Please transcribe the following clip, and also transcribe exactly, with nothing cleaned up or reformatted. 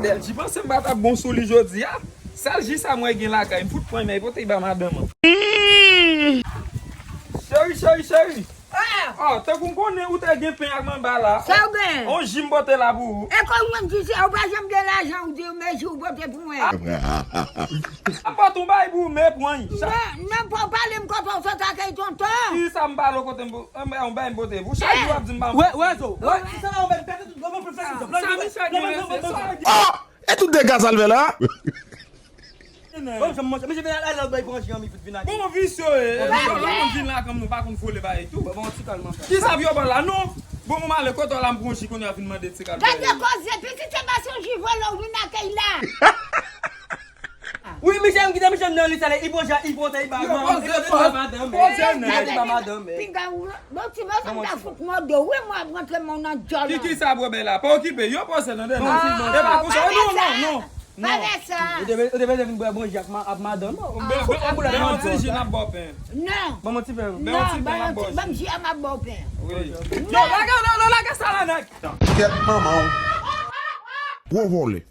Bèlji panse m pa t ap bon sou li jodi a. Sèl ji sa m wè gen lakay, m fout pran men pote ba madanm an. Cheri, cheri, cheri. Ah! Oh, tankou m konnen ou te gen pen ak manba la. Sa w gen? On ji m pote la pou ou. E kon mwen di se ou pa janm gen lajan ou di men ji ou pote pou mwen. M pote yon bay pou ou men pran. Non, non, pa w pale m kote w sot ak tonton. Ki sa m pale w kote m pou, yon bay m pote pou. Chak jou w ap di m pa m. Wè, wè, zo. Wè, si sa va, w mèt pèdi tout gòm pou fè sa. Sa Michel gen menm se sa. Ah! E tout dega sa l fè la? Bon, jan manje, men je vin al al bay pran jan mi fout vin ak. Bon, visye, e, lè moun vin lakay nou pa konn vole bay tou. Bon, bon, ti kalman. Ki sa vyo bò la non? Bon, mwen ale kote la m pran ji kounye a vin mande ti kalman. Gade koze, pitit se pa son ji vole ou vin akèy la. Wi, Michel, m kite Michel nan li sa le, i pran jan, i pran te, i ba madanm, i ba madanm, i ba madanm. Pinga ou, bon, ti mò sa m ta fout mòde, wi, mwen ap rantre mwen nan djòl. Ki ki sa bwè bèy la? Pa okipe, yo poze nan dènye. E pa konsa, non, non, non. Pa fè sa. Ou te, ou te bezwen vin bwè bon ji ak ma-, ak madanm ou. Bè, bè, bè yon ti ji n ap bò pen. Non. Ban mwen ti pen. Bè yon ti pen n ap bò ji. Ban m ji a m ap bò pen. Wi. Non, lage, non, non, lage sa la nèg. Kèt manman w. Gwo vòlè.